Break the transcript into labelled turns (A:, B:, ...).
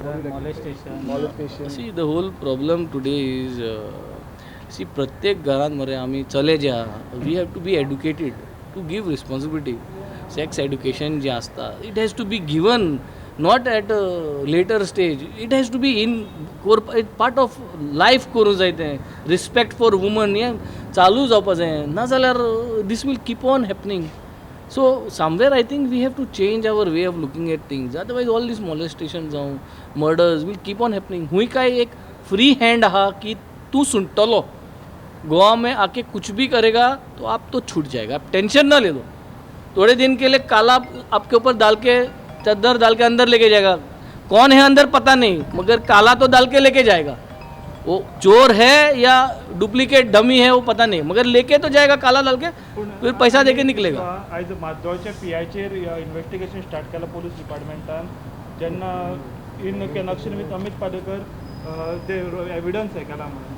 A: Molestation.
B: Molestation.
C: See, the whole problem today is, see, प्रत्येक घरान मरे आमी चले जे आहा, we have to be educated to give responsibility. Sex education जें आसता, it has to be given not at a later stage. It has to be in core part of life करूंक जाय तें. रिस्पेक्ट फॉर वुमन हें चालू जावपा जाय, नाजाल्यार this will keep on happening. So somewhere I think we have to change our way of looking at things. Otherwise all these molestation जावं, murders will keep on happening. हुंय काय एक free hand आहा की तूं सुंटलो, गोवा में आके कुछ भी करेगा तो आप तो छूट जाएगा, आप टेंशन ना ले लो. थोड़े दिन के लिए काला आपके ऊपर डाल के, चद्दर डाल के अंदर लेके जाएगा. कौन है अंदर पता नहीं, मगर काला तो डाल के लेके जाएगा. वो चोर है या डुप्लीकेट डमी है, वो पता नहीं, मगर लेके तो जाएगा काला डाल के, फिर पैसा दे के निकलेगा.
D: आयज माजोळच्या पीआयचेर इन्व्हेस्टिगेशन स्टार्ट केलां पोलीस डिपार्टमेंटान, जेन्ना in connection with Amit Palekar ते एविडन्स हे केला म्हणून.